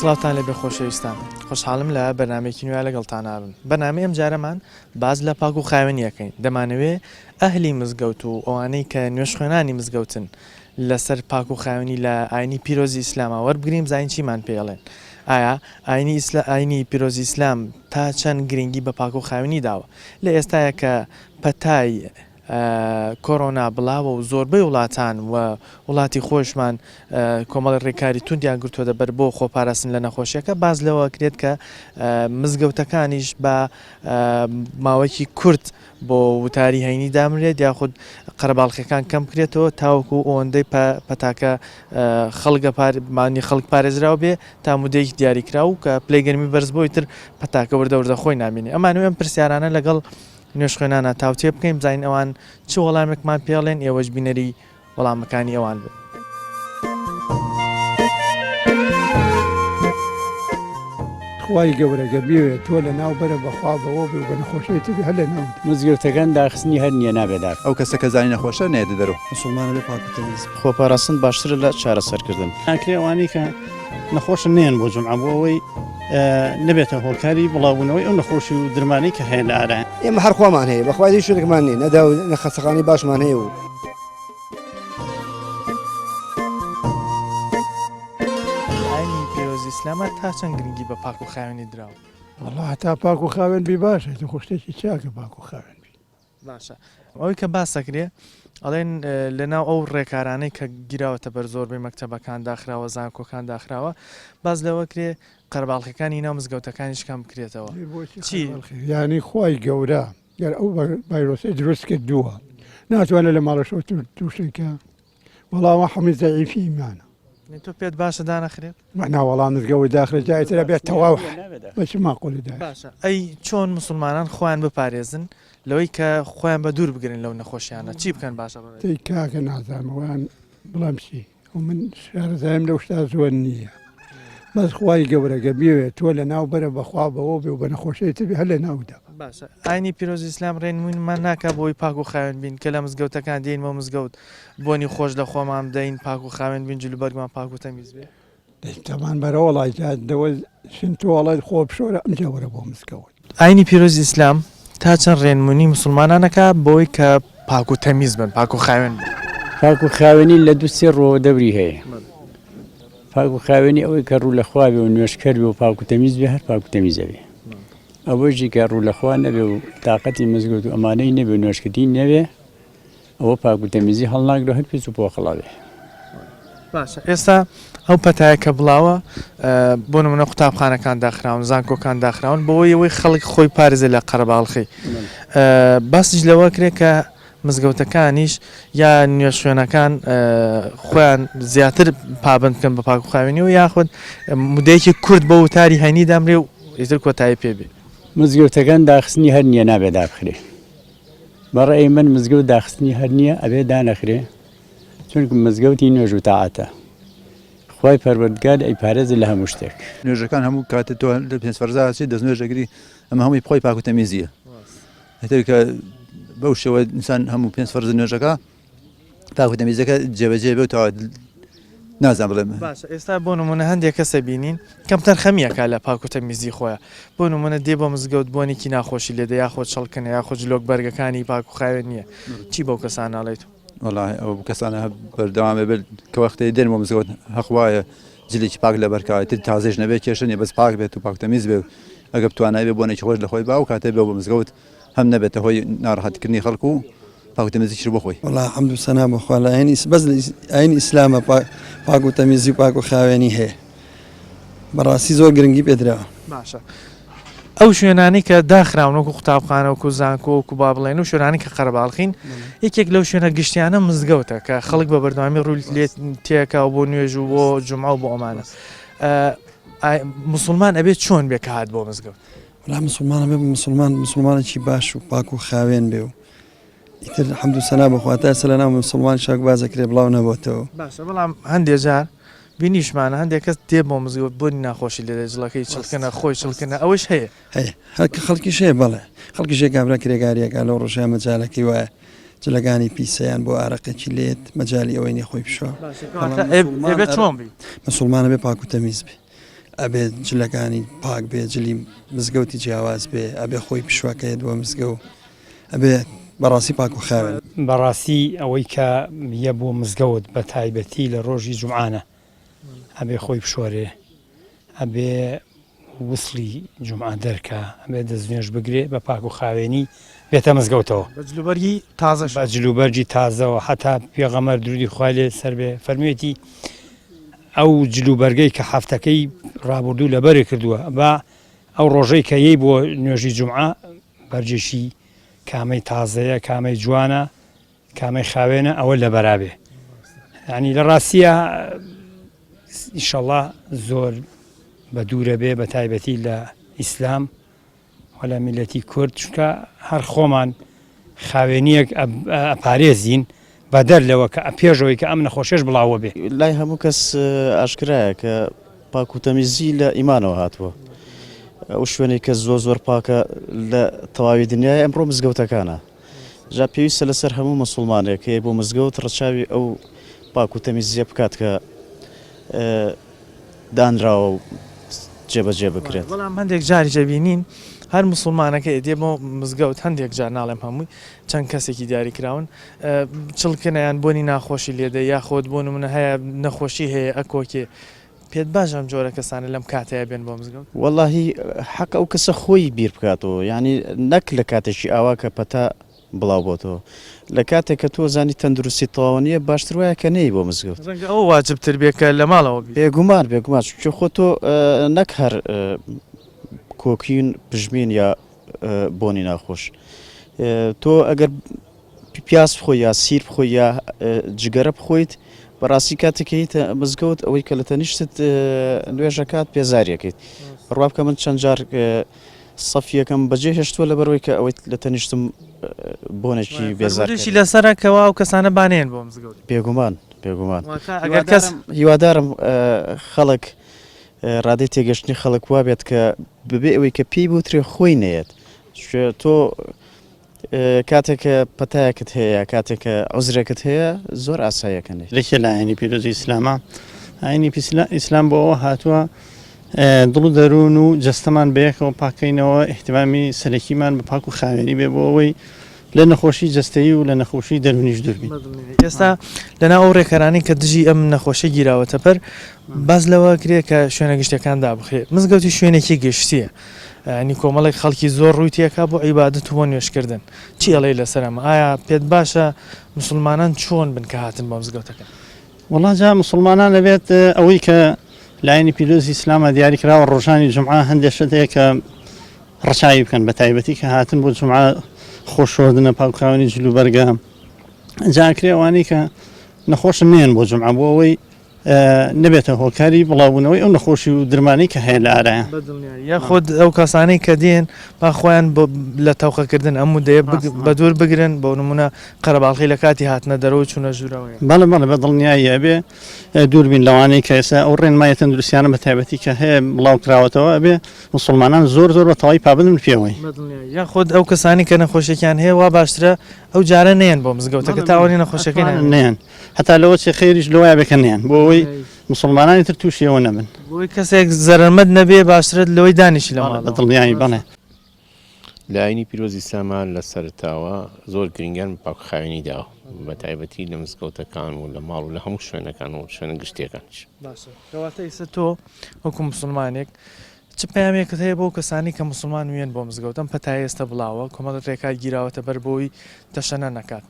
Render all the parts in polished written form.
سڵاوتان لێبێ خۆشەویستان خۆشحاڵم لە بەرنامەیەکی نوێ لەگەڵتانابم بەرنامەی ئەم جارەمان باس لە پاک و خاوێنی ئەکەین دەمانەوێ ئەهلی مزگەوت و ئەوانەی کە نوێژخوێنانی مزگەوتن لەسەر پاک و خاوێنی لە ئاینی پیرۆزی ئیسلاما وەربگرین بزانین چیمان پێ ئەڵێن ئایا ئاینی ئیسلا ئاینی پیرۆزی ئیسلام تا چەند گرنگی بە پاک و خاوێنی داوە لە ئێستایا کە پەتای کۆرۆنا بڵاوە و زۆربەی وڵاتان و وڵاتی خۆیشمان کۆمەڵی ڕێکاری توندیان گرتووەتە بەر بۆ خۆپاراستن لە نەخۆشیەکە باس لەوە کرێت کە مزگەوتەکانیش بە ماوەیەکی کورت بۆ وتاری هەینی دامرێت یاخود قەرەباڵخیەکان کەم بکرێتەوە تاوەکو ئەوەندەی پەتاکە خەڵگە مانی خەڵک پارێزراو بێ تا مودەیەکی دیاریکراو کە پلەی گەرمی بەرز بۆی تر پەتاکە وردە وردە خۆی نامێنێ ئەمانەوێ ئەم پرسیارانە لەگەڵ نوێژخوێنانە تاوتێ بکەین بزانین ئەوان چ وەڵامێکمان پێڵێن ئێوەش بینەری وەڵامەکانی ئەوان بن. خوای گەورە گەر بیەوێت تۆ لە ناو بەرە بەخوا بەوە بێ و بە نەخۆشیی تر بێ هەر لە ناوت. مزگەوتەکان داخستنی هەر نیە نابێ دابخرێ. ئەو کەسە کە زانی نەخۆشە نەیەتە دەرەوە. موسڵمان ئەبێ پاک و تەمیز بێ. خۆپاراستن باشترە لە چارەسەرکردن. ئاکرێ ئەوانەی کە نەخۆشن نەیەن بۆ جومعە بۆ ئەوەی نەبێتە هۆکاری بڵاوبوونەوەی ئەو نەخۆشی و درمانەی کە هەیە لە ئارایان. ئێمە هەر خوامان هەیە بەخوای هیچ شوێنێکمان نییە نە داو نە خەستەخانەی باشمان هەیە و. ئاینی پیرۆزی ئیسلامە تا چەند گرنگی بە پاک و خاوێنی دراوە؟ وەڵا هەتا پاک و خاوێن بی باشە ئیتر خۆ شتێکی چاکە پاک و خاوێن بی. باشە ئەوەی کە باس ئەکرێ ئەڵێن لەناو ئەو ڕێکارانەی کە گیراوەتە بەر زۆربەی مەکتەبەکان داخراوە زانکۆکان داخراوە باس لەوە کرێ قەرەباڵخەکانی ناو مزگەوتەکانیش کەم بکرێتەوە چی؟ یانی خوای گەورە گەر ئەو ڤایرۆسەی دروست کردووە ناتوانێت لە ماڵەشەوە تووشی کە وەڵا ئەوە حەمی زەعیفی ئیمانە. تۆ پێت باشە دانەخرێت؟ نا وەڵا مزگەوت داخرێت جا ئیتر ئەبێت تەواو بە چ ماقولی داخرێت؟ باشە ئەی چۆن موسڵمانان خۆیان بپارێزن لەوەی کە خۆیان بە دوور بگرن لەو نەخۆشیانە چی بکەن باشە بەڕێز؟ دەی کاکە نازانم وان بڵێم چی ئەو من شارەزایم لەو شتا زۆر نییە بەس خوای گەورە گەر بیەوێت تۆ لە ناو بەرە بەخوا بەوە بێ و بە نەخۆشی تر بێ هەر لە ناو دەبا. باشە ئاینی پیرۆزی ئیسلام ڕێنموینمان ناکا بۆی پاک و خاوێن بین کە لە مزگەوتەکان دێین بۆ مزگەوت بۆنی خۆش لە خۆمان بدەین پاک و خاوێن بین جل و بەرگمان پاک و تەمیز بێ. دەی تەمان بەرە وەڵا جا دەوە شن تۆ ئەڵێ خۆ بشۆرە ئەمجا وەرە بۆ مزگەوت. ئاینی پیرۆزی ئیسلام تا چەند ڕێنمونی موسڵمانان ئەکا بەوەی کە پاک و تەمیز بن پاک و خاوێن بن؟ پاک و خاوێنی لە دوو سێ ڕووەوە دەوری هەیە. پاک و خاوێنی ئەوەی کە ڕوو لە خوا بێ و نوێژکەر بێ و پاک و تەمیز بێ هەر پاک و تەمیز ئەبێ. ئەوەیشی کە ڕوو لە خوا نەبێ و تاقەتی مزگەوت و ئەمانەی نەبێ و نوێژکردنی نەبێ ئەوە پاک و تەمیزی هەڵناگرێ و هەر پیس و پۆخڵ ئەبێ. باشە ئێستا ئەو پەتایە کە بڵاوە بۆ نمونە قوتابخانەکان داخراون زانکۆکان داخراون بەوەی ئەوەی خەڵک خۆی پارێزێ لە قەرەباڵخی باسیش لەوە کرێ کە مزگەوتەکانیش یا نوێژخوێنەکان خۆیان زیاتر پابەند بکەن بە پاک و خاوێنیەوە یاخود مدەیەکی کورت بۆ وتاری هەینی دامرێ و ئیتر کۆتایی پێ بێ. مزگەوتەکان داخستنی هەر نییە نابێ دابخرێ بە ڕەئی من مزگەوت داخستنی هەر نییە ئەبێ دانەخرێ چونکە مزگەوتی نوێژ و تاعەتە خوای پەروەردگار ئەیپارێزێ لە هەموو شتێک. نوێژەکان هەموو کاتێ تۆ لە پێنج فەرزا ئەچی دەست نوێژ ئەگری ئەمە هەمووی خۆی پاک و تەمیزیە ئیتر کە بەو شێوە ئینسان هەموو پێنج فەرز نوێژەکە پاک و تەمیزەکە جێبەجێ بێ و تەواو نازانم بڵێم. باشە ئێستا بۆ نمونە هەندێک کەسە بینین کەمتەرخەمیەکە لە پاک و تەمیزی خۆیان بۆ نمونە دێ بۆ مزگەوت بۆنێکی ناخۆشی لێدە یاخۆ چڵکنە یاخۆ جلۆک بەرگەکانی پاک و خاوێن نییە چی بەو کەسانە ئەڵێیت؟ وەڵاهی ئەو کەسانە بەردەوام بێت کە وەختێ دێن بۆ مزگەوت هەق وایە جلێکی پاک لەبەر کا ئیتر تازەیش نەبێت کێشە نییە بەس پاک بێت و پاک تەمیز بێت ئەگەر بتوانای بێ بۆنێکی خۆش لە خۆی با ئەو کاتە بێ بۆ مزگەوت هەم نەبێتە هۆی ناڕەحەتکردنی خەڵک و پاک و تەمیزیش بۆ خۆی. وەڵا حەمد و سەنا بۆ خوا لە ئاینی بەس لە ئاینی ئیسلامە پاک و تەمیزی و پاک و خاوێنی هەیە بەڕاستی زۆر گرنگی پێدراوە. باشە ئەو شوێنانەی کە داخراون وەکو قوتابخانە وەکو زانکۆ وەکو با بڵێن و شوێنانی کە قەرەباڵخین یەکێک لەو شوێنە گشتیانە مزگەوتە کە خەڵک بە بەردەوامی ڕووی لێ تێکا و بۆ نوێژ و بۆ جومعە و بۆ ئەمانە مسلمان ئەبێت چۆن بێ کە هات بۆ مزگەوت؟ وەڵا مسلمان ئەبێ مسلمان مسلمانێکی باش و پاک و خاوێن بێ و ئیتر حەمد و سەنا بۆ خوا تا ئێستا لەناو مسلمان شاک باز ئەکرێ بڵاو نەبۆتەوە. باشە بەڵام هەندێ جار بینیشمانە هەندێک کەس دێ بۆ مزگەوت بۆنی ناخۆشی لێ دێ جڵەکەی چڵکنە خۆی چڵکنە ئەوەیش هەیە. هەیە هەر کە خەڵکیش هەیە بەڵێ خەڵکیش هەیە کابرا کرێکاریەکە لەو ڕۆژەیان مەجالەکەی وایە جلەکانی پیسە یان بۆ ئارەقێکی لێت مەجالی ئەوەی نیە خۆی بشوا باشە کەواتە ئێ بێ چۆن بی؟ مسوڵمان ئەبێ پاک و تەمیز بێ. ئەبێ جلەکانی پاک بێ جلی مزگەوتی جیاواز بێ ئەبێ خۆی پشوەکەیت بۆ مزگەو ئەبێ بەڕاستی پاک و خاوێن. بەڕاستی ئەوەی کە یە بۆ مزگەوت بە تایبەتی لە ڕۆژی جومعانە ئەبێ خۆی بشۆرێ ئەبێ وسڵی جومعە دەرکا ئەبێ دەستنوێژ بگرێ بە پاک و خاوێنی بێتە مزگەوتەوە. بە جلوبەرگی تازەشەوە. بە جلوبەرگی تازەوە هەتا پێغەمبەر درودی خوای لێ سەر بێ فەرموویەتی ئەو جلوبەرگەی کە هەفتەکەی ڕابوردوو لەبەری کردووە با ئەو ڕۆژەی کە یەی بۆ نوێژی جومعە بەرگێکی کامەی تازەیە کامەی جوانە کامەی خاوێنە ئەوە لەبەرا بێ یعنی لە ڕاستیە ئیشەڵا زۆر بە دوورە بێ بە تایبەتی لە ئیسلام و لە میلەتی کورد چونکە هەر خۆمان خاوێنیەک ئەپارێزین بەدەر لەوە کە پێشەوەی کە ئەم نەخۆشیش بڵاوە بێ. لای هەموو کەس ئاشکرایە کە پاک و تەمیزی لە ئیمانەوە هاتووە. ئەو شوێنەی کە زۆر زۆر پاکە لە تەواوی دنیای ئەمڕۆ مزگەوتەکانە. جا پێویستە لەسەر هەموو موسڵمانێک هەیە بۆ مزگەوت ڕەچاوی ئەو پاک و تەمیزیە بکات کە دانراوە و جێبەجێ بکرێت. بەڵام هەندێک جاریش ئەبینین هەر موسڵمانەکە ئێدێ بۆ مزگەوت هەندێک جار ناڵێم هەمووی چەند کەسێکی دیاری کراون چڵکنە یان بۆنی ناخۆشی لێدە یاخۆد بۆ نمونە هەیە نەخۆشی هەیە ئەکۆکێ پێت باشە ئەم جۆرە کەسانە لەم کاتەیا بێن بۆ مزگەوت؟ وەڵاهی حەقە ئەو کەسە خۆی بیر بکاتەوە یانی نەک لە کاتێکی ئاوا کە پەتا بڵاو بۆتەوە لە کاتێک کە تۆ زانی تەندروستی تەواو نییە باشتر وایە کە نەیی بۆ مزگەوت. ڕەنگە ئەوە واجبتر بێ کە لە ماڵەوە بی. بێگومان بێگومان چونکە خۆ تۆ نەک هەر کۆکین پژمین یا بۆنی ناخۆش تۆ ئەگەر پیاز بخۆی یا سیر بخۆی یا جگەرە بخۆیت بەڕاستی کاتێک کە هیتە مزگەوت ئەوەی کە لە تەنیشتت نوێژەکات پێزاریەکەیت بڕوا بکە من چەند جار سەف یەکەم بەجێ هێشتووە لەبەرەوەی کە ئەوەی لە تەنیشتم بۆنێکی بێزار فەرموودەشی لەسەرە کەوا ئەو کەسانە با نەیەن بۆ مزگەوت. بێگومان بێگومان واتە ئەگەر کەس هیوادارم خەڵک ڕادەی تێگەشتنی خەڵک وابێت کە بەبێ ئەوەی کە پێی بوترێ خۆی نەیەت تۆ کاتێک کە پەتایەکت هەیە یا کاتێک کە عوزرێکت هەیە زۆر ئاساییە کە نەیت. لە کێ لە ئاینی پیرۆزی ئیسلامە؟ ئاینی ئیسلام بۆ ئەوە هاتووە دڵ و دەروون و جەستەمان بەیەکەوە پاکەینەوە ئیهتیمامی سەرەکیمان بە پاک و خاوێنی بێ بۆ ئەوەی لە نەخۆشی جەستەیی و لە نەخۆشی دەروونیش دوور بین. ئێستا لەناو ئەو ڕێکارانەی کە دژی ئەم نەخۆشیە گیراوەتە بەر باس لەوە ئەکرێ کە شوێنە گشتیەکان دابخرێ مزگەوتی شوێنێکی گشتیە یانی کۆمەڵێک خەڵکی زۆر ڕووی تێکا بۆ عیبادەت و بۆ نوێژکردن چی ئەڵێی لەسەر ئەمە ئایا پێت باشە موسڵمانان چۆن بن کە هاتن بۆ مزگەوتەکە؟ وەڵا جا موسڵمانان ئەبێت ئەوەی کە لایەنی پیرۆزی ئیسلامە دیاری کراوە ڕۆژانی جومعە هەندێک شت هەیە کە ڕەچاوی بکەن بە تایبەتی کە هاتن بۆ جومعە خۆ شۆردنە پاکخاوێنی جلوبەرگە جا ئەکرێ ئەوانەی کە نەخۆشن نەیەن بۆ جومعە بۆ ئەوەی نەبێتە هۆکاری بڵاوبوونەوەی ئەو نەخۆشی و درمانەی کە هەیە لە ئارایە. بەدڵنیایی یاخود ئەو کەسانەی کە دێن با خۆیان لە تەوقەکردن ئەم مودەیە بەدوور بگرن بۆ نمونە قەرەباڵخی لە کاتی هاتنە دەرەوە و چوونە ژوورەوەیە. بەڵێ بەڵێ بە دڵنیایی ئەبێ دوور بین لەوانەی کە ئێستا ئەو ڕێنمایە تەندروستیانە بە تایبەتی کە هەیە بڵاو کراوەتەوە ئەبێ موسڵمانان زۆر زۆر بە تەواوی پابەند بن پێوەی. بەدڵنیایی یاخود ئەو کەسانەی کە نەخۆشیەکیان هەیە وا باشترە ئەو جارە نەیەن بۆ مزگەوتەکە تا ئەوەنەی نەخۆشیەکەی نامێنێت. نەیەن هەتا لەوە چێ خێریش لەوەیا بێ کە نەیەن بۆ ئەوەی موسڵمانانی تر تووشی ئەوە نەبن. بۆی کەسێک زەرەرمەند نەبێ باشترە لەوەی دانیشی لە بەڵێ ماڵەوە. بە دڵنیایی بەڵێ. لە ئاینی پیرۆزی ئیسلاما لە سەرەتاوە زۆر گرنگیان بە پاکوخاوێنی داوە بە تایبەتی لە مزگەوتەکان و لە ماڵ و لە هەموو شوێنەکان و شوێنە گشتیەکانیش. باشە کەواتە ئیستا تۆ وەکو موسڵمانێک چ پەیامێکت هەیە بۆ کەسانی کە موسڵمان و یەن بۆ مزگەوت؟ ئەم پەتایە ئێستا بڵاوە، کۆمەڵێک ڕێکار گیراوەتە بەر بۆی تەشەنە نەکات.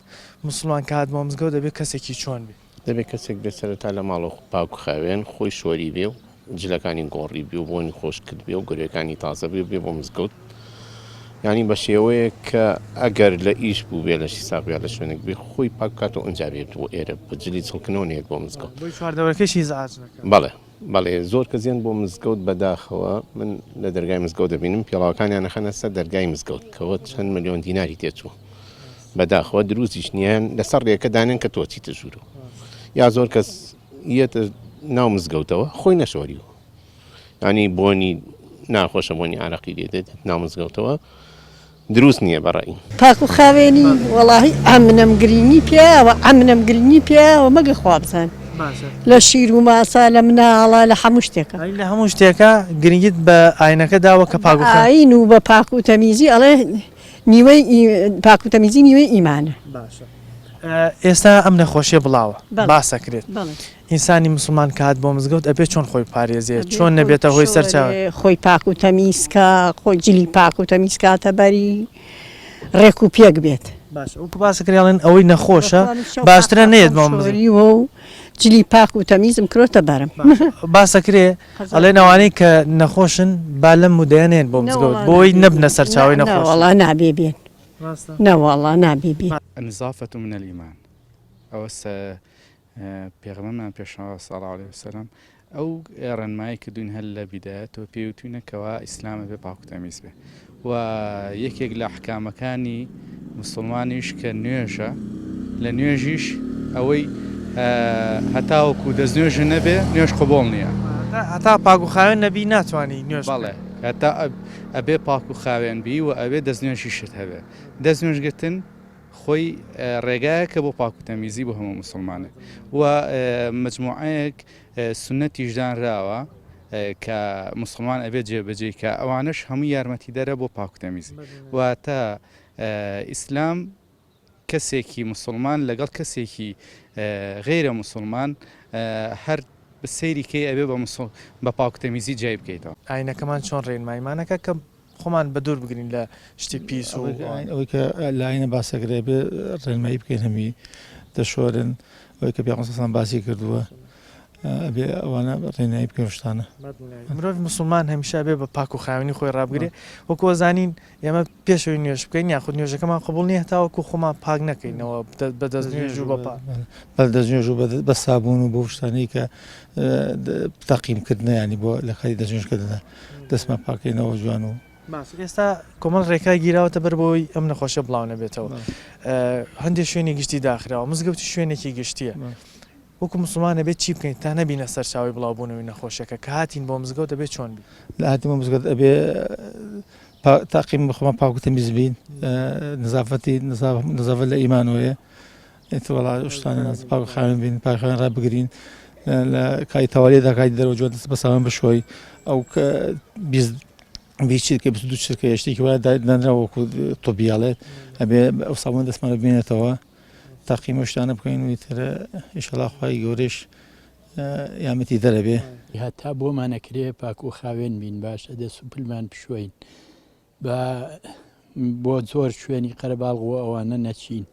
موسڵمان کە هات بۆ مزگەوت دەبێت کەسێکی چۆن بێ؟ دەبێت کەسێک بێت سەرەتا لە ماڵەوە پاک و خاوێن خۆی شۆری بێ و جلەکانی گۆڕی بێ و بۆنی خۆش کرد بێ و گەروێکانی تازە بێ و بێ بۆ مزگەوت یانی بە شێوەیەک کە ئەگەر لە ئیش بوو بێ لە شیساق یا لە شوێنێک بێ خۆی پاک بکاتەوە ئینجا بێت بۆ ئێرە بە جلی چڵکنەوە نەیەت بۆ مزگەوت. بۆی چواردەورەکەشی ئیزعاج نەکات. بەڵێ. بەڵێ زۆر کەس یەن بۆ مزگەوت بەداخەوە من لە دەرگای مزگەوت دەبینم پێڵاوەکانیان ئەخەنە سەر دەرگای مزگەوت کەوە چەند ملیۆن دیناری تێچوو بەداخەوە دروستیش نییە لەسەر ڕێکە دانێن کە تۆ چیتە ژوورەوە یا زۆر کەس یەتە ناو مزگەوتەوە خۆی نەشۆریوە ینی بۆنی ناخۆشە بۆنی عراقی لێ دێت ناو مزگەوتەوە دروست نییە بەڕای. پاک و خاوێنی وەڵاهی ئەمنەم گرینگی پیاوە ئەمنەم گرینگی پیاوە مەگە خوا بزانێ. لە شیر و ماسا لە مناڵە لە هەموو شتێکە. لە هەموو شتێکە گرنگیت بە ئاینەکە داوە کە پاک و خاوێن. ئاین و بە پاک و تەمیزی ئەڵێ نیوەی پاک و تەمیزی نیوەی ئیمانە. باشە ئێستا ئەم نەخۆشیە بڵاوە باس ئەکرێت ئینسانی موسڵمان کە هات بۆ مزگەوت ئەبێ چۆن خۆی بپارێزێ چۆن نەبێتە هۆی سەرچاوە. خۆی پاک و تەمیز کا خۆی جلی پاک و تەمیز کاتە بەری ڕێک و پێک بێت. باشە وەکو باس ئەکرێ ئەڵێن ئەوەی نەخۆشە باشترە نەیەت بۆ مزگەوت. و جلی پاک و تەمیزم کرۆتە بەرم. باس ئەکرێ ئەڵێن ئەوانەی کە نەخۆشن با لەم مودەیە نەیەن بۆ مزگەوت بۆی نەبنە سەرچاوەی نەخۆشی. نەوەڵا نابێ بێن نەوەڵا نابێ بێن. النظافە من الایمان ئەوە پێغەمبەرمان پێشەوا صلی اللە علیە وسلم ئەو ڕێنمایی کردوین هەر لە بیدایەتەوە پێی وتوینە کەوا ئیسلام ئەبێ پاک و تەمیز بێ و یەکێک لە ئەحکامەکانی مسلمانیش کە نوێژە لە نوێژیش ئەوەی هەتاوەکو دەست نوێژ نەبێ نوێژ قبوڵ نییە. هەتا پاک و خاوێن نەبی ناتوانی نوێژ بەڵێ هەتا ئەبێ پاک و خاوێن بی و ئەبێ دەست نوێژیشت هەبێ دەست نوێژگرتن خۆی ڕێگایەکە بۆ پاک و تەمیزی بۆ هەموو موسڵمانێک و مجموعەیەک سوننەتیش دانراوە کە موسڵمان ئەبێت جێبەجێی کە ئەوانەش هەموو یارمەتیدەرە بۆ پاک و تەمیزی واتە ئیسلام کەسێکی موسڵمان لەگەڵ کەسێکی غەیرە موسڵمان هەر سەیری کەی ئەبێ بە بە پاک و تەمیزی جیای بکەیتەوە. ئاینەکەمان چۆن ڕێنماییمانەکە کە خۆمان بە دوور بگرین لە شتی پیس و. ئەوەی کە لە ئاینە باس دەکرێت ئەبێ ڕێنمایی بکەین هەمی دەشۆرن ئەوەی کە پێغەمبەر صلی باسی کردووە ئەبێ ئەوانە ڕێنمایی بکەین شتانە. مرۆڤ موسڵمان هەمیشە ئەبێ بە پاک و خاوێنی خۆی ڕابگرێ وەکو ئەزانین ئێمە پێش ئەوەی نوێژ بکەین یاخود نوێژەکەمان قبوڵ نییە هەتاوەکو خۆمان پاک نەکەینەوە بە دەست نوێژ و بە پاک. بە دەست نوێژ و بە سابوون و بەو شتانەی کە تەقیم کردنە یانی بۆ لە کاتی دەست نوێژکردنە. دەستمان پاکەینەوە جوان و. باشە ئێستا کۆمەڵ ڕێکار گیراوەتە بەر بۆی ئەم نەخۆشیە بڵاو نەبێتەوە هەندێک شوێنی گشتی داخراوە مزگەوتی شوێنێکی گشتیە وەکو مسلمان ئەبێت چی بکەین تا نەبینە سەرچاوەی بڵاوبوونەوەی نەخۆشیەکە کە هاتین بۆ مزگەوت ئەبێت چۆن بین؟ لە هاتین بۆ مزگەوت ئەبێ تاقیم خۆمان پاک و تەمیز بین نەزافەتی نەزافەت لە ئیمانەوەیە ئیتر وەڵا شتانە پاک و خاوێن بین پاک خاوێن ڕابگرین لە کای تەوالیدا کای دەرەوە جوان دەست بە ساوێن بشۆی ئەو بیست بیست چرکە 22 چرکە شتێکی وایە دانرا وەکو طبیاڵێت ئەبێ ئەو ساوێن دەستمان ببینێتەوە تاقیمە شتانە بکەین و ئیتر ئیشەڵا خوای گەورەش یامەتی دەرەبێ. هەتا بۆمان ئەکرێ پاک و خاوێن بین باشە دەست و پلمان بشۆین با بۆ زۆر شوێنی قەرەباڵغ و ئەوانە نەچین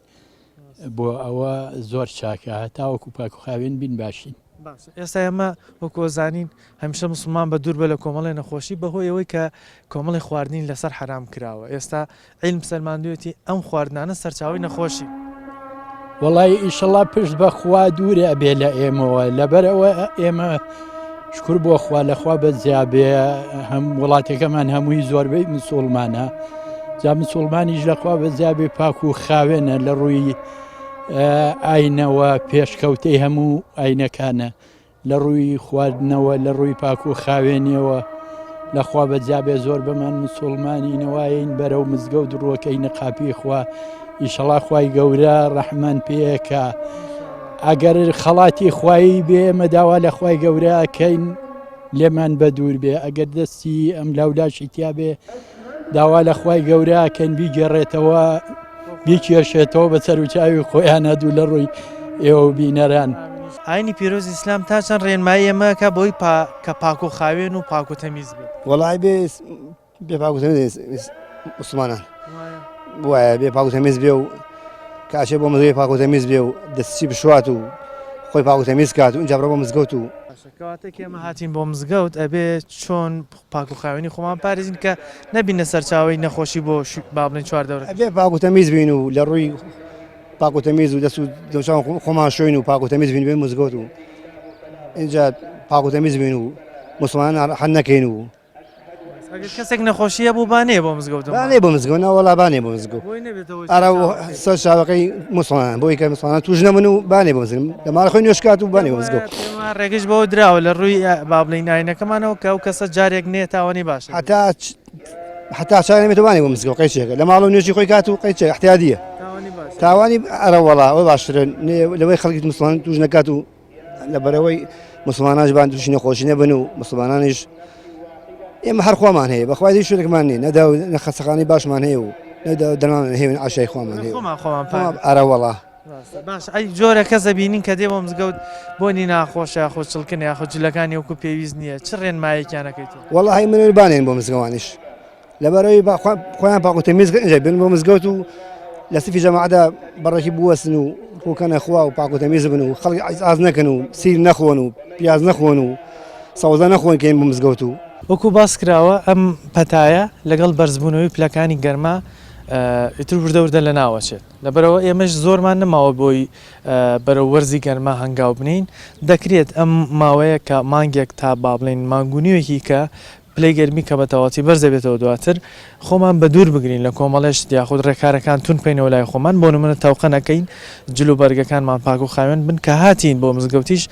بۆ ئەوە زۆر چاکە هەتاوەکو پاک و خاوێن بین باشین. باشە ئێستا ئێمە وەکو ئەزانین هەمیشە موسڵمان بە دوور بە لە کۆمەڵێ نەخۆشی بەهۆی ئەوەی کە کۆمەڵی خواردنی لەسەر حەرام کراوە ئێستا عیلم سەلماندوێتی ئەم خواردنانە سەرچاوەی نەخۆشین. وەڵای ئیشەڵا پشت بە خوا دوورە ئەبێ لە ئێمەوە لەبەر ئەوە ئێمە شکر بۆ خوا لە خوا بە زیابێ هەم وڵاتەکەمان هەمووی زۆربەی مسوڵمانە جا مسوڵمانیش لە خوا بە زیابێ پاک و خاوێنە لە ڕووی ئاینەوە پێشکەوتەی هەموو ئاینەکانە لە ڕووی خواردنەوە لە ڕووی پاک و خاوێنیەوە لە خوا بەجابێ زۆر بەمان مسوڵمانینەوەین بەرەو مزگەوت ڕووەکەینە قاپی خوا ئیشەڵا خوای گەورە ڕەحمان پێکا ئەگەر خەڵاتی خوایی بێ ئێمە داوا لە خوای گەورە ئەکەین لێمان بەدوور بێ ئەگەر دەستی ئەم لاولاشی تیا بێ داوا لە خوای گەورە ئەکەین بیگێڕێتەوە بیکێشێتەوە بە سەر و چاوی خۆیان هەدوو لە ڕووی ئێوە بینەران. ئاینی پیرۆزی ئیسلام تا چەند ڕێنمایی ئێمە ئەکا بەوەی پا کە پاک و خاوێن و پاک و تەمیز بین؟ وەڵای بێ بێ پاک و تەمیز موسڵمانان وایە بێ پاک و تەمیز بێ و کە ئەچێ بۆ مزگەوت پاک و تەمیز بێ و دەستی بشوات و خۆی پاک و تەمیز کات و ئینجا بڕۆ بۆ مزگەوت و باشە کەواتە کە ئێمە هاتین بۆ مزگەوت ئەبێ چۆن پاک و خاوێنی خۆمان پارێزین کە نەبینە سەرچاوەی نەخۆشی بۆ با بڵێین چواردەورەکە. ئەبێ پاک و تەمیز بین و لە ڕووی پاک و تەمیز و دەست و دەمچاو خۆمان شۆین و پاک و تەمیز بین بێن مزگەوت و ئینجا پاک و تەمیز بین و موسڵمانان ناڕەحەت نەکەین و ئەگەر کەسێک نەخۆشی هەبوو با نەیە بۆ مزگەوت با نەیە بۆ مزگەوت نا وەڵا با نەیە بۆ مزگەوت بۆی نەبێتەوە ئەرا سەر چاوەکەی موسڵمانان بۆی کە موسڵمانان توش نەبن و با نەیە بۆ مزگەوت لە ماڵ خۆی نوێژ کات و با نەیە بۆ مزگەوت پێمان ڕێگەش بەوە دراوە لە ڕووی با بڵێین ئاینەکەمانەوە کە ئەو کەسە جارێک نێ تاوانی باشە هەتا حتا چاوی نەبێتەوە با نەیە بۆ مزگەوت قەیچێکە لە ماڵەوە نوێژی خۆی کات و قەیچێک احتیادیە تاوانی ئەرا وەڵا ئەوە باشترە لەوەی خەڵکی موسڵمان توش نەکات و. لەبەرەوەی مسلمانانش بان تووشی نەخۆشی نەبن و مسلمانانیش ئێمە هەر خۆمان هەیە بەخوای هیچ شوێنێکمان نییە نەدا و نە خەستەخانەی باشمان هەیە و نەدا دەرمان هەیە و عشای خۆمان هەیە خۆمان خۆمان پار ئارە وەڵا باش ئەی جۆرە کەس ئەبینین کە دێ بۆ مزگەوت بۆنی ناخۆشە یاخۆ چڵکنە یاخۆ جلەکانی وەکو پێویست نییە چ ڕێنمایەکیان ئەکەیت تۆ؟ وەڵاهی من بانێن بۆ مزگەوانیش لەبەرەوەی خۆیان پاک و تەمیز کردن ئینجا بێن بۆ مزگەوت و لە سفی جەماعەدا بەڕێکی بوەستن و ڕووکەنە خوا و پاک و تەمیز بن و خەڵک ئاز نەکەن و سیر نەخۆن و پیاز نەخۆن و سەوزە نەخۆن کەین بۆ مزگەوت و وەکو باس کراوە ئەم پەتایە لەگەڵ بەرزبوونەوەی پلەکانی گەرما ئیتر وردە وردە لەناوەچێت. لەبەرئەوە ئێمەش زۆرمان نەماوە بۆی بەرەو وەرزی گەرما هەنگاو بنێین، دەکرێت ئەم ماوەیە کە مانگێک تا با بڵێین مانگ و نیوێکی کە پلەی گەرمی کە بە تەواوەتی بەرز دەبێتەوە دواتر خۆمان بە دوور بگرین لە کۆمەڵێ شت یاخود ڕێکارەکان توند بکەینەوە لای خۆمان بۆ نمونە تەوقە نەکەین جل و بەرگەکانمان پاک و خاوێن بن کە هاتین بۆ مزگەوتیش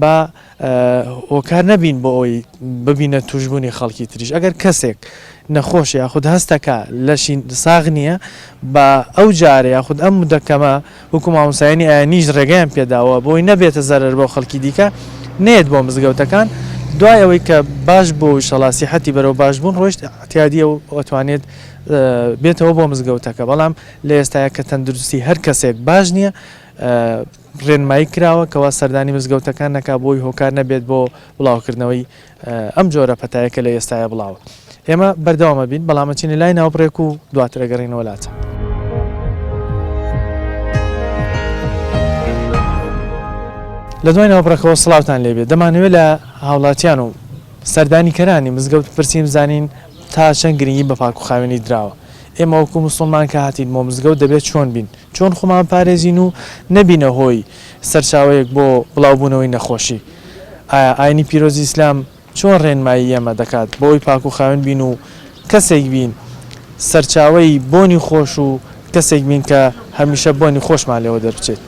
با هۆکار نەبین بۆ ئەوەی ببینە توشبوونی خەڵکی تریش ئەگەر کەسێک نەخۆشە یاخود هەستەکا لەشی ساغ نییە با ئەو جارە یاخود ئەم مدە کەمە وەکو مامۆستایانی ئاینیش ڕێگەیان پێداوە بۆی نەبێتە زەرەر بۆ خەڵکی دیکە نەیەت بۆ مزگەوتەکان دوای ئەوەی کە باش بۆ ئیشەڵا سیحەتی بەرەو باش بوون ڕۆیشت اعتیادیە و ئەتوانێت بێتەوە بۆ مزگەوتەکە بەڵام لە ئێستایا کە تەندروستی هەر کەسێک باش نییە ڕێنمایی کراوە کەوا سەردانی مزگەوتەکان نەکا بۆی هۆکار نەبێت بۆ بڵاوکردنەوەی ئەم جۆرە پەتایە کە لە ئێستایا بڵاوە. ئێمە بەردەوام ئەبین بەڵام ئەچینە لای ناوبڕێک و دواتر ئەگەڕێینەوە لاتان. لە دوای ناوبڕەکەوە سڵاوتان لێبێت دەمانەوێت لە هاوڵاتیان و سەردانیکەرانی مزگەوت بپرسین بزانین تا چەند گرنگی بە پاک و خاوێنی دراوە ئێمە وەکو موسڵمان کە هاتین بۆ مزگەوت دەبێت چۆن بین چۆن خۆمان بپارێزین و نەبینە هۆی سەرچاوەیەک بۆ بڵاوبوونەوەی نەخۆشی؟ ئایا ئاینی پیرۆزی ئیسلام چۆن ڕێنمایی ئێمە دەکات بۆ ئەوەی پاک و خاوێن بین و کەسێک بین سەرچاوەی بۆنی خۆش و کەسێک بین کە هەمیشە بۆنی خۆشمان لێوە دەربچێت؟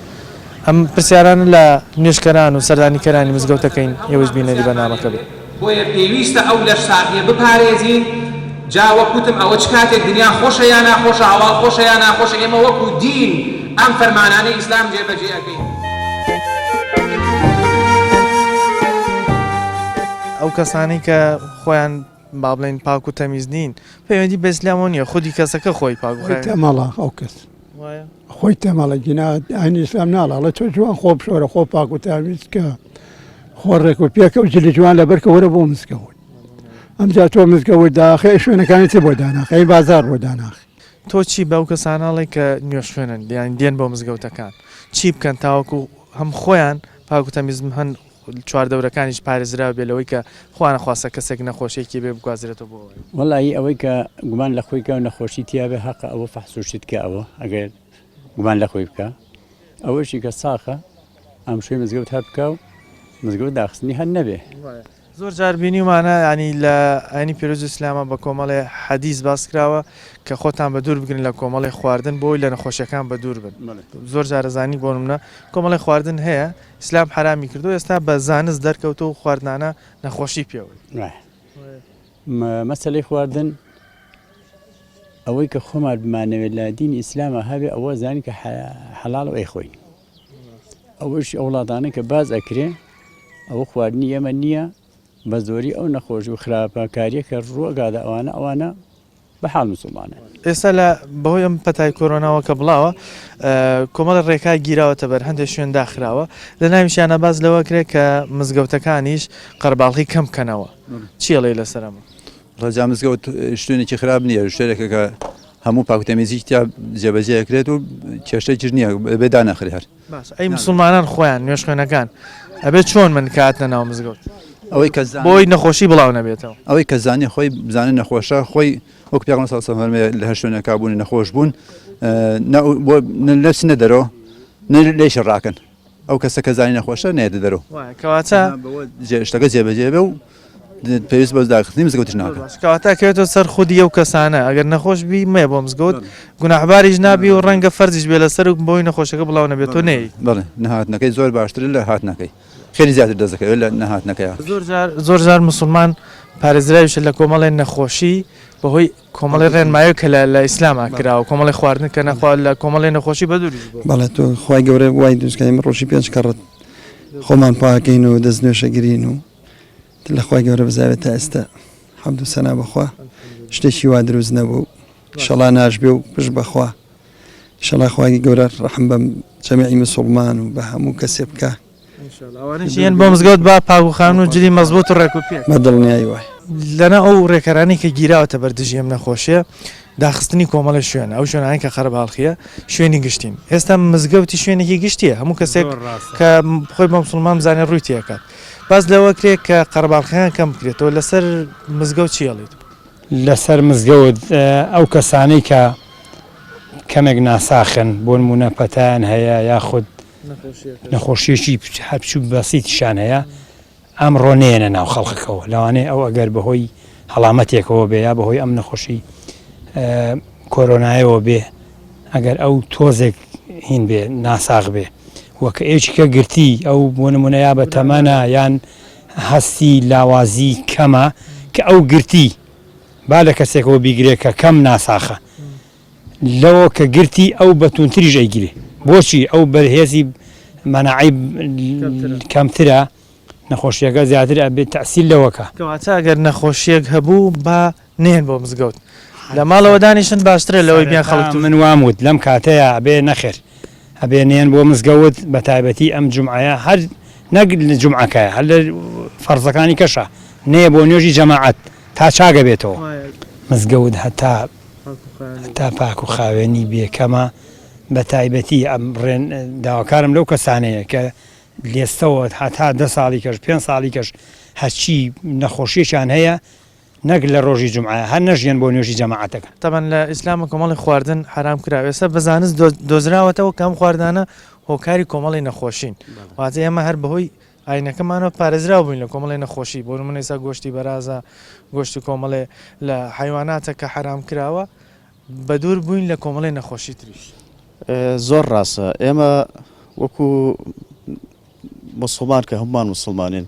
ئەم پرسیارانە لە نوێژکەران و سەردانیکەرانی مزگەوتەکەین، ئێوەش بینەری بەرنامەکە بن. بۆیە پێویستە ئەو لەشساغیە بپارێزین، جا وەک وتم ئەوە چ کاتێک دنیا خۆشە یا ناخۆشە، هەواڵ خۆشە یا ناخۆشە، ئێمە وەکو دین ئەم فەرمانانەی ئیسلام جێبەجێ ئەکەین. ئەو کەسانەی کە خۆیان با بڵێین پاک و تەمیز نین پەیوەندی بە ئیسلامەوە نییە خودی کەسەکە خۆی پاک و خۆی تەمەڵە ئەو کەس خۆی تەمەڵە گینا ئاینی ئیسلام ناڵێ ئەڵێ تۆ جوان خۆ بشۆرە خۆ پاک و تامیز کە خۆ ڕێک و پێکە و جلی جوان لەبەرکە وەرە بۆ مزگەوت ئەمجا تۆ مزگەوت داخێ شوێنەکانی تر بۆ داناخی بازار بۆ داناخی تۆ چی بەو کەسانە ئەڵێی کە نوێژخوێنن یان دێن بۆ مزگەوتەکان چی بکەن تاوەکو هەم خۆیان پاک و تەمیز بن هەن چواردەورەکانیش پارێزراو بێ لەوەی کە خوانەخواستە کەسێک نەخۆشیەکی بێ بگوازرێتەوە بۆ ئەوێ. وەڵایی ئەوەی کە گومان لە خۆی کا و نەخۆشی تیا بێ هەقە ئەوە فەحس و شت کە ئەوە ئەگەر گومان لە خۆی بکا ئەوەشی کە ساخە ئەم شوێ مزگەوت هەر بکا و مزگەوت داخستنی هەر نەبێ. زۆر جار بینیومانە یانی لە ئاینی پیرۆزی ئیسلامە بە کۆمەڵێ حەدیس باس کراوە کە خۆتان بە دوور بگرن لە کۆمەڵێ خواردن بۆی لە نەخۆشیەکان بە دوور بن زۆر جار ئەزانی بۆ نمونە کۆمەڵێ خواردن هەیە ئیسلام حەرامی کردووە ئێستا بە زانست دەرکەوتووە و خواردنانە نەخۆشی پێوەی. مەسەلەی خواردن ئەوەی کە خۆمان بمانەوێت لە دینی ئیسلامە هەبێ ئەوە زانین کە حەڵاڵ و ئەیخۆین ئەوەش ئەو وڵاتانە کە باز ئەکرێ ئەوە خواردنی ئێمە نییە بە زۆری ئەو نەخۆش و خراپەکاریە کە ڕووەگادە ئەوانە ئەوانە بە حاڵ مسوڵمانان. ئێستا لە بەهۆی ئەم پەتای کۆرۆناوە کە بڵاوە کۆمەڵی ڕێکار گیراوەتە بەر هەندێک شوێن داخراوە لە ناویشیانە باس لەوە کرێت کە مزگەوتەکانیش قەرباڵغی کەم بکەنەوە چی ئەڵێی لەسەر ئەمە؟ ڕەجا مزگەوت شوێنێکی خراپ نییە شوێنێکە کە هەموو پاکوتەمیزی تیا جێبەجێ ئەکرێت و کێشەیەکیش نییە بێ دانەخرێ هەر. باشە ئەی مسوڵمانان خۆیان نوێژخوێنەکان ئەبێ چۆن من کە هاتنە ناو مزگەوت ئەوەی کە بۆی نەخۆشی بڵاو نەبێتەوە؟ ئەوەی کە زانی خۆی بزانێ نەخۆشە خۆی وەک پێغەمبەر صلی الله علیه و فەرمووی لە هەر شوێنێکا بوون نەخۆش بوون بۆ نەچنە دەرەوە نە لێیش ڕاکەن ئەو کەسە کە زانی نەخۆشە نێتە دەرەوە کەواتە شتەکە جێبەجێ بێ و پێویست بە داخستنی مزگەوتیش ناکات. کەواتە ئەکەوێتەوە سەر خودی ئەو کەسانە ئەگەر نەخۆش بی مەیە بۆ مزگەوت گوناحباریش نابی و ڕەنگە فەرزیش بێ لەسەر و بەوەی نەخۆشەکە بڵاو نەبێتەوە نەیەی. بەڵێ نەهاتنەکەی زۆر باشترە لە هاتنەکەی خێری زیاتر دەست دەکەوێت لە نەهاتنەکەیا. زۆر جار زۆر جار موسڵمان پارێزراویشە لە کۆمەڵێ نەخۆشی بەهۆی کۆمەڵی ڕێنمایە کە لە لە ئیسلاما کراوە کۆمەڵی خواردن کە نەخوا لە کۆمەڵی نەخۆشی بەدووریش بۆ. بەڵێ تۆ خوای گەورە وای دروست کردی من ڕۆژی پێنج کەڕەت. خۆمان پاکەین و دەست نوێژەگرین و لە خوای گەورە بزاوێت تا ئێستا حەمد و سەنا بەخوا شتێکی وا دروست نەبوو ئیشەڵا ناشبێ و پشت بەخوا ئیشەڵا خوای گەورە ڕەحم بە جەمیعی مسوڵمان و بە هەموو کەسێ بکا ئەوانەی یەن بۆ مزگەوت با پاک و خان و جلی مەزبوط و ڕێک و پێک. بە دڵنیایی وایە. لەناو ئەو ڕێکارانەی کە گیراوەتە بەر دژی ئەم نەخۆشیە داخستنی کۆمەڵی شوێنە ئەو شوێنانەی کە قەرەباڵخیە شوێنی گشتین ئێستا مزگەوتی شوێنێکی گشتیە هەموو کەسێک کە خۆی بە مسلمان بزانێت ڕووی تێکات باس لەوە کرێت کە قەرەباڵخیان کەم بکرێتەوە لەسەر مزگەوت چی ئەڵێیت؟ لەسەر مزگەوت ئەو کەسانەی کە کەمێک ناساخن بۆ نموونە پەتایان هەیە یاخود نەخۆشیەکی هەر بچوک بەسیتیشان هەیە ئەمڕۆ نەیەنە ناو خەڵکەکەوە لەوانەیە ئەو ئەگەر بەهۆی هەڵامەتێکەوە بێ یا بەهۆی ئەم نەخۆشی کۆرۆنایەوە بێ ئەگەر ئەو تۆزێک هین بێ ناساغ بێ وەک ئێچکە گرتی ئەو بۆ نمونە یا بە تەمەنە یان هەستی لاوازی کەمە کە ئەو گرتی با لە کەسێکەوە بیگرێ کە کەم ناساخە لەوە کە گرتی ئەو بە توندتریش ئەیگرێ بۆچی ئەو بەرهێزی مەناعەی کەمترە نەخۆشیەکە زیاتر ئەبێت تەسیل لەوەکە. کەواتە ئەگەر نەخۆشیەک هەبوو با نەیەن بۆ مزگەوت لە ماڵەوە دانیشن باشترە لەوەی بیان خەڵک توش. من وام وت لەم کاتەیا ئەبێ نەخێر ئەبێ نەیەن بۆ مزگەوت بەتایبەتی ئەم جومعەیە هەر نەک لە جومعەکەیە هەر لە فەرزەکانی کەشا نەیە بۆ نوێژی جەماعەت تا چاگەبێتەوە مزگەوت هەتا هەتا پاک و خاوێنی بێ کەمە بە تایبەتی ئەم ڕێن داواکارم لەو کەسانەیە کە لێستەوە هەتا دە ساڵی کەش پێ ساڵی کەش هەرچی نەخۆشیەکیان هەیە نەک لە ڕۆژی جومعە هەر نەژیەن بۆ نوێژی جەماعەتەکە. تەبعەن لە ئیسلامە کۆمەڵی خواردن حەرام کراوە ئێستا بە زانست دۆزراوەتەوە کە ئەم خواردنانە هۆکاری کۆمەڵی نەخۆشین واتە ئێمە هەر بەهۆی ئاینەکەمانەوە پارێزراو بووین لە کۆمەڵی نەخۆشی بۆ نمونە ئێستا گۆشتی بەرازە گۆشتی کۆمەڵێ لە حەیواناتە کە حەرام کراوە بەدوور بووین لە کۆمەڵی نەخۆشی تریش. زۆر ڕاستە ئێمە وەکو موسڵمان کە هەموومان موسڵمانین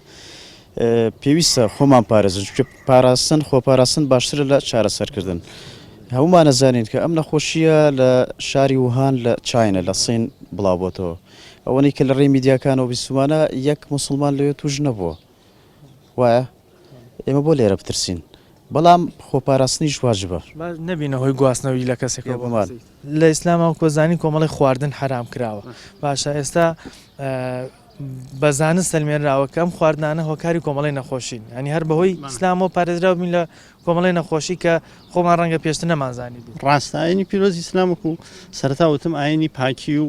پێویستە خۆمان پارێزن چونکە پاراستن خۆپاراستن باشترە لە چارەسەرکردن هەموومان ئەزانین کە ئەم نەخۆشیە لە شاری وهان لە چاینە لە سین بڵاو بۆتەوە ئەوەنەی کە لە ڕێی میدیاکانەوە بیستومانە یەک موسڵمان لەوێ توش نەبووە وایە ئێمە بۆ لێرە بترسین بەڵام خۆپاراستنیش واجبە. با نەبینە هۆی گواستنەوەی لە کەسێکەوە بۆ کەسێکی تر. لە ئیسلاما وەکو زانین کۆمەڵی خواردن حەرام کراوە باشە ئێستا بە زانست سەلمێنراوە کە ئەم خواردنانە هۆکاری کۆمەڵی نەخۆشین ینی هەر بەهۆی ئیسلامەوە پارێزراو بین لە کۆمەڵی نەخۆشی کە خۆمان ڕەنگە پێشتر نەمانزانی بێت. ڕاستە ئاینی پیرۆزی ئیسلام وەکو سەرەتا وتم ئاینی پاکی و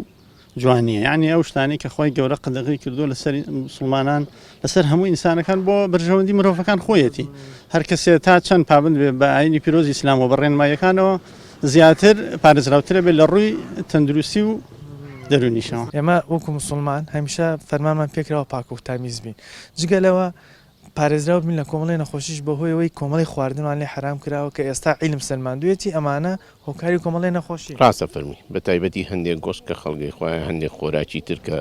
جوانیە یعنی ئەو شتانەی کە خوای گەورە قەدەغەی کردووە لەسەر موسڵمانان لەسەر هەموو ئینسانەکان بۆ بەرژەوەندی مرۆڤەکان خۆیەتی هەر کەسێ تا چەند پابند بێ بە ئاینی پیرۆزی ئیسلام و بە ڕێنماییەکانەوە زیاتر پارێزراوترە بێت لە ڕووی تەندروستی و دەروونیشەوە. ئێمە وەکو موسڵمان هەمیشە فەرمانمان پێکراوە پاک و تامیز بین جگە لەوە پارێزراو بین لە کۆمەڵی نەخۆشیش بەهۆی ئەوەی کۆمەڵی خواردنمان لێ حەرام کراوە کە ئێستا عیلم سەلماندویەتی ئەمانە هۆکاری کۆمەڵی نەخۆشین. ڕاست ئەفەرمووی بەتایبەتی هەندێک گۆشت کە خەڵک ئەیخوا یا هەندێک خۆراکی تر کە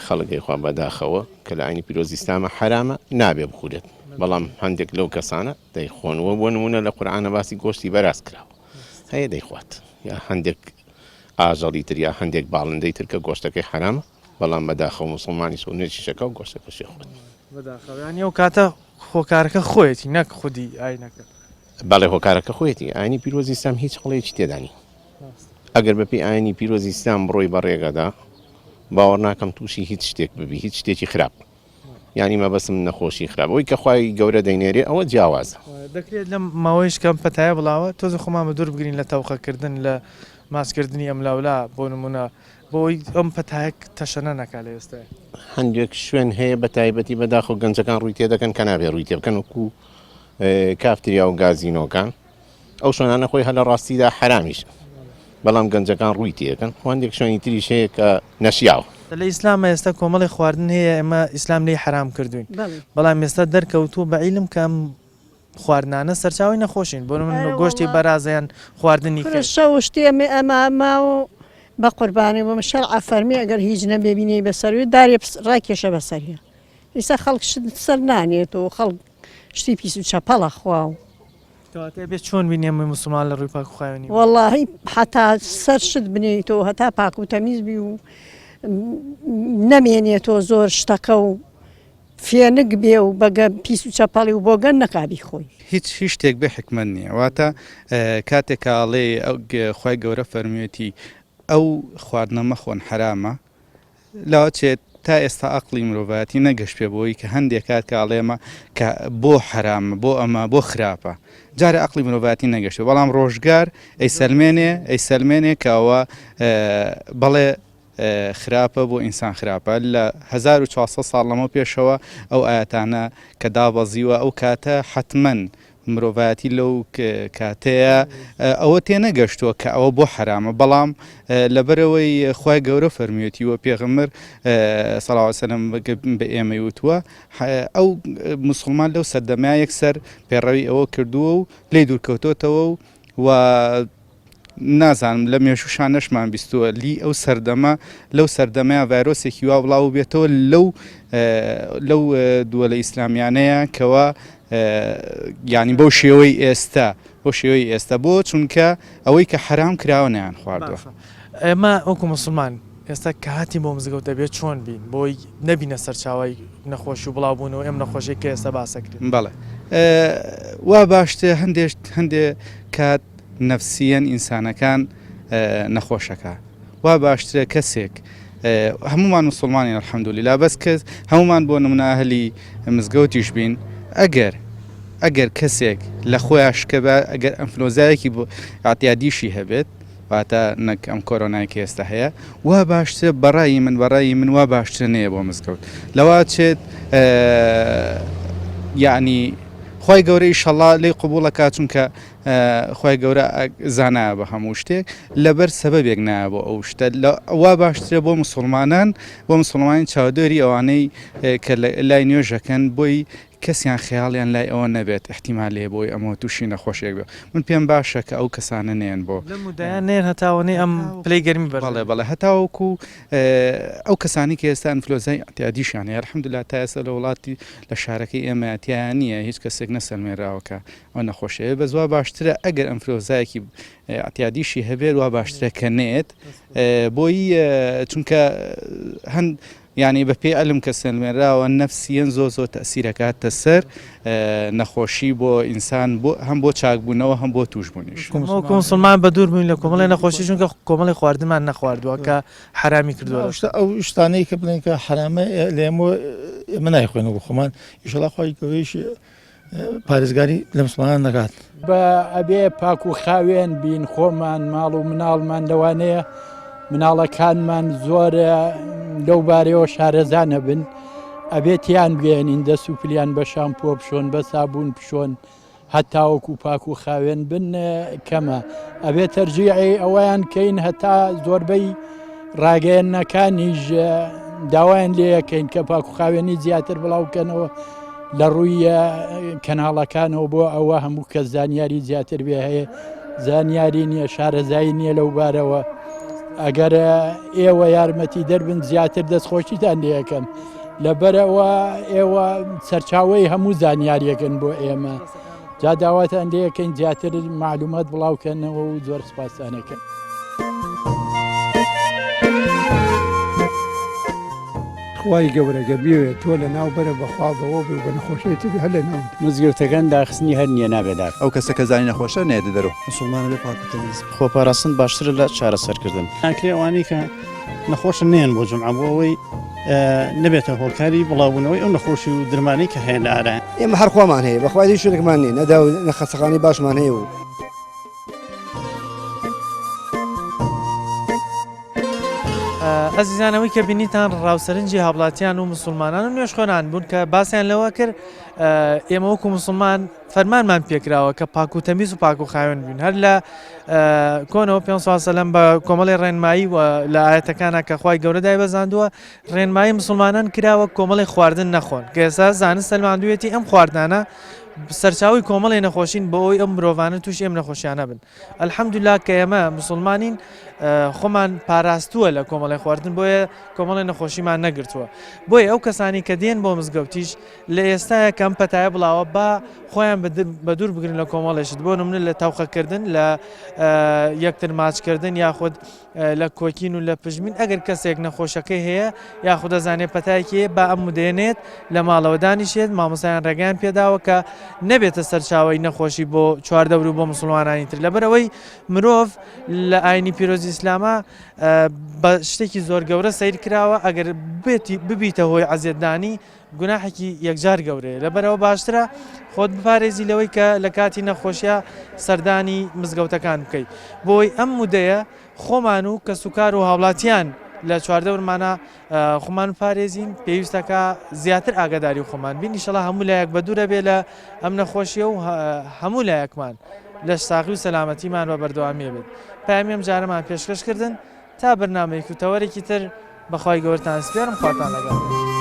خەڵک ئەیخوا بەداخەوە کە لە ئاینی پیرۆزی ئیسلامە حەرامە نابێ بخورێت بەڵام هەندێک لەو کەسانە دەیخۆن وە بۆ نمونە لە قورئانە باسی گۆشتی بەراز کراوە هەیە دەیخوات یا هەندێک ئاژەڵی تر یا هەندێک باڵندەی تر کە گۆشتەکەی حەرامە بەڵام بەداخەوە موسڵمانیش و نوێژیش ئەکا و گۆشتەکەشی ئەخوات. بەداخەوە یانی ئەو کاتە هۆکارەکە خۆیەتی نەک خودی ئاینەکە. بەڵێ هۆکارەکە خۆیەتی ئاینی پیرۆزی ئیسلام هیچ هەڵەیەکی تێدا نیە ئەگەر بەپێی ئاینی پیرۆزی ئیسلام بڕۆی بە ڕێگەدا باوەڕ ناکەم تووشی هیچ شتێک ببی هیچ شتێکی خراپ یانی مەبەستم نەخۆشی خراپ ئەوەی کە خوای گەورە دەینێرێ ئەوە جیاوازە. دەکرێت لەم ماوەیش کە ئەم پەتایە بڵاوە تۆزێ خۆمان بە دوور بگرین لە تەوقەکردن لە ماچکردنی ئەملاولا بۆ نموونە بۆ ئەوەی ئەم پەتایە تەشەنە نەکات لە ئێستای. هەندێک شوێن هەیە بە تایبەتی بەداخەوە گەنجەکان ڕووی تێدەکەن کە نابێ ڕووی تێبکەن وەکو کافتریا و گازینۆکان ئەو شوێنانە خۆی هەر لە ڕاستیدا حەرامیشە بەڵام گەنجەکان ڕووی تێکەن هەندێک شوێنی تریش هەیە کە نەشیاوە. لە ئیسلامە ئێستا کۆمەڵی خواردن هەیە ئێمە ئیسلام لێی حەرام کردوین بەڵام ئێستا دەرکەوتووە بە عیلم کە ئەم خواردنانە سەرچاوەی نەخۆشین بۆ نمونە گۆشتی بەراز یان خواردنی کورە شەو شتێ ئەمێ ئەما ماوە بە قوربانی بم شەرع فەرمی ئەگەر هیچ نەبێ بینەی بەسەروی دارێ ڕاکێشە بەسەریە ئیستا خەڵک شت سەر نانێت و خەڵک شتی پیس و چەپەڵە خوا و. کەواتە ئەبێ چۆن بین ئێمەی موسڵمان لە ڕووی پاک و خاوێنیەوە؟ وەڵاهی هەتا سەر شت بنێیتەوە هەتا پاک و تەمیز بی و. نەمێنێتەوە زۆر شتەکە و فێنک بێ و بەگە پیس و چەپەڵی و بۆگەن نەکا بیخۆی. هیچ هیچ شتێک بێ حیکمەت نییە واتە کاتێک کە ئەڵێی خوای گەورە فەرموویەتی ئەو خواردنە مەخۆن حەرامە لەوەچێت تا ئێستا ئەقڵی مرۆڤایەتی نەگەشتێ بۆی کە هەندێک کات کە ئەڵێمە کە بۆ حەرامە بۆ ئەمە بۆ خراپە جارێ ئەقڵی مرۆڤایەتی نەگەشتێ بەڵام ڕۆژگار ئەیسەلمێنێ ئەیسەلمێنێ کە ئەوە بەڵێ خراپە بۆ ئینسان خراپە لە 1400 ساڵ لەمە پێشەوە ئەو ئاەتانە کە دابەزیوە ئەو کاتە حتمما مرۆڤایەتی لەو کاتەیە ئەوە تێنەگەشتووە کە ئەوە بۆ حەرامە بەڵام لەبەرەوەی خوای گەورە فەرمیەتی و پێغەمبەر صلی الله علیه وسلم بە ئێمەی وتووە ئەو مسلمان لەو سەردەمە یەکسەر پەیڕەوی ئەوە کردووە و لێی دوورکەوتۆتەوە و و نازانم لە مێژووشا نەشمان بیستووە لی ئەو سەردەمە لەو سەردەمەیە ڤایرۆسێکی وا بڵاو بێتەوە لەو لەو دووەلە ئیسلامیانەیە کەوا یانی بەو شێوەی ئێستا بۆ شێوەی ئێستا بۆ چونکە ئەوەی کە حرام کراوە نیان خواردووە. ئێمە وەکو مسلمان ئێستا کە هاتین بۆ مزگەوت دەبێت چۆن بین بۆی نەبینە سەرچاوی نەخۆشی و بڵاوبوونەوە ئەم نەخۆشی کە ئێستا باسەکرێت؟ بەڵێ وا باشتر هەندێک هەندێ کات نەفسیەن ئینسانەکان نەخۆشەکە وا باشترە کەسێک هەمومان مسلمانین الحمدلله بەس کەس هەمومان بۆ نمونە ئەهلی مزگەوتیش بین ئەگەر ئەگەر کەسێک لە خۆیان شکە بە ئەگەر ئەنفلۆزایەکی ئاعتیادیشی هەبێت واتە نەک ئەم کۆرۆنای کە ئێستا هەیە وا باشترە بەڕای من بەڕای من وا باشترە نەیە بۆ مزگەوت لەوا چێت یعنی خی گەورە ئیشەڵا لێی قوبوڵەکە چونکە خوای گەورە زانایە بە هەموو شتێک لەبەر سەبەبێک نایە بۆ ئەو شتە وا باشترە بۆ مسلمانان بۆ مسلمانی چاودێری ئەوانەی کە لای نوێژەکەن بۆی کەسیان خەیاڵیان لای ئەوە نەبێت احتیمالەیە بۆی ئەمەوە تووشی نەخۆشیێک بێ من پێم باشە کە ئەو کەسانە نێن بۆ لەم مدایان نێن هەتاوەنەی ئەم پلەی گەرمی بەرز بەڵێ بەڵێ هەتاوەکو ئەو کەسانی کە ئێستا ئەنفلۆزای اعتیادیشیان هەیە الحمدلله تا ئێستا لە وڵاتی لە شارەکەی ئێمە تیایا نییە هیچ کەسێک نەسەلمێنراوە کە ئەو نەخۆشیەیە بەس وا باشترە ئەگەر ئەنفلۆزایەکی ئەعتیادیشی هەبێت وا باشترە کە نێت بۆی چونکە هەند یعنی بە پێی علم کە سەلمێنراوە نەفسیەن زۆر زۆر تەسیرەکاتە سەر نەخۆشی بۆ ئینسان بۆ هەم بۆ چاکبوونەوە هەم بۆ توشبوونیش مسلمان بە دوور بووین لە کۆمەڵی نەخۆشی چونکە کۆمەڵی خواردنمان نەخواردووە کە حرامی کردووە ئەو شتانەی کە بڵێن کە حرامە لێمە ئێمە نایخوێنەوە خۆمان ئیشەڵا خی گەورەیش پارێزگاری لە مسڵمانان دەکات. بە ئەبێ پاک و خاوێن بین خۆمان ماڵ و مناڵمان لەوانەیە مناڵەکانمان زۆر لەو بارەیەوە شارەزا نەبن ئەبێ تیان بگەێنین دەست و پلیان بە شامپۆ بشۆن بە سابوون بشۆن هەتاوەکو پاک و خاوێن بن کەمە ئەبێ تەرجیعی ئەوەیان کەین هەتا زۆربەی ڕاگەیەندنەکانیش داوایان لێەکەین کە پاک و خاوێنی زیاتر بڵاوکەنەوە لە ڕووی کەناڵەکانەوە بۆ ئەوە هەموو کەس زانیاری زیاتر بێ هەیە زانیاری نییە شارەزایی نییە لەو بارەوە ئەگەر ئێوە یارمەتی دەربن زیاتر دەستخۆشیتان لەکەم لەبەرەوە ئێوە سەرچاوەی هەموو زانیاریەکەن بۆ ئێمە جا داواتان لەکەین زیاتر معلومات بڵاوکەنەوە و زۆر سپاسانەکەن. خوای گەورە گەر بیەوێ تۆ لە ناو بەرە بەخوا بەوە بێ و بە نەخۆشیی تر هەر لە ناوت. مزگەوتەکان داخستنی هەر نیە نابێ داخرێ. ئەو کەسە کە زانی نەخۆشە نەیەتە دەرەوە. موسوڵمانە بێ پاک و تەمیز. خۆپاراستن باشترە لە چارەسەرکردن. ئاکرێ ئەوانەی کە نەخۆشن نەیەن بۆ جومعە بۆ ئەوەی نەبێتە هۆکاری بڵاوبوونەوەی ئەو نەخۆشی و درمانەی کە هەیە لە ئارایان. ئێمە هەر خوامان هەیە بەخوای هیچ شوێنێکمان نییە نە داو نە خەستەخانەی باشمان هەیە و. ئەزیزان ئەوەی کە بینیتان ڕاوسەرنجی هاوڵاتیان و مسلمانان و نوێژخوێنان بوون کە باسیان لەوە کرد ئێمە وەکو مسلمان فەرمانمان پێکراوە کە پاک و تەمیز و پاک و خاوێن بین هەر لە کۆنەوە پێ سلم بە کۆمەڵی ڕێنمایی و لە ئاەتەکانە کە خوای گەورە دای بەزاندووە ڕێنمایی مسلمانان کراوە کۆمەڵی خواردن نەخۆن کە ئێستا زانست سەلماندوێتی ئەم خواردنانە سەرچاوەی کۆمەڵی نەخۆشین بۆ ئەوەی ئەم مرۆڤانە تووشی ئەم نەخۆشیانە بن الحمدللە کە ئێمە مسلمانین خۆمان پاراستووە لە کۆمەڵی خواردن بۆیە کۆمەڵی نەخۆشیمان نەگرتووە بۆیە ئەو کەسانی کە دێن بۆ مزگەوتیش لە ئێستایا کە ئەم پەتایە بڵاوە با خۆیان بە دوور بگرن لە کۆمەڵێشت بۆ نمونە لە تەوقەکردن لە یەکتر ماچکردن یاخود لە کۆکین و لە پژمین ئەگەر کەسێک نەخۆشەکەی هەیە یاخود دەزانێت پەتایەکی هەیە با ئەم مدەیە نێت لە ماڵەوە دانیشێت مامۆستایان ڕێگەیان پێداوە کە نەبێتە سەرچاوەی نەخۆشی بۆ چواردەور و بۆ مسلمانانی تر لەبەرئەوەی مرۆڤ لە ئاینی پیرۆزی ئیسلامە بە شتێکی زۆر گەورە سەیر کراوە ئەگەر ببیتە هۆی عەزێتدانی گوناحێکی یەکجار گەورەیە لەبەرئەوە باشترە خۆت بپارێزی لەوەی کە لە کاتی نەخۆشیا سەردانی مزگەوتەکان بکەیت بۆی ئەم مودەیە خۆمان و کەسوکار و هاوڵاتیان لە چواردەورمانە خۆمان پارێزین پێویستەکە زیاتر ئاگاداری خۆمان بین ئیشەڵا هەموو لایەک بە دوورە بێ لە ئەم نەخۆشیە و هەموو لایەکمان لەش ساغی و سەلامەتیمان بە بەردەوامیە بێت پامی ئەم جارەمان پێشکەش کردن تا بەرنامەیەک و تەوەرێکی تر بەخوای گەورەتان سپێرم خواتان لەگەڵ بێت.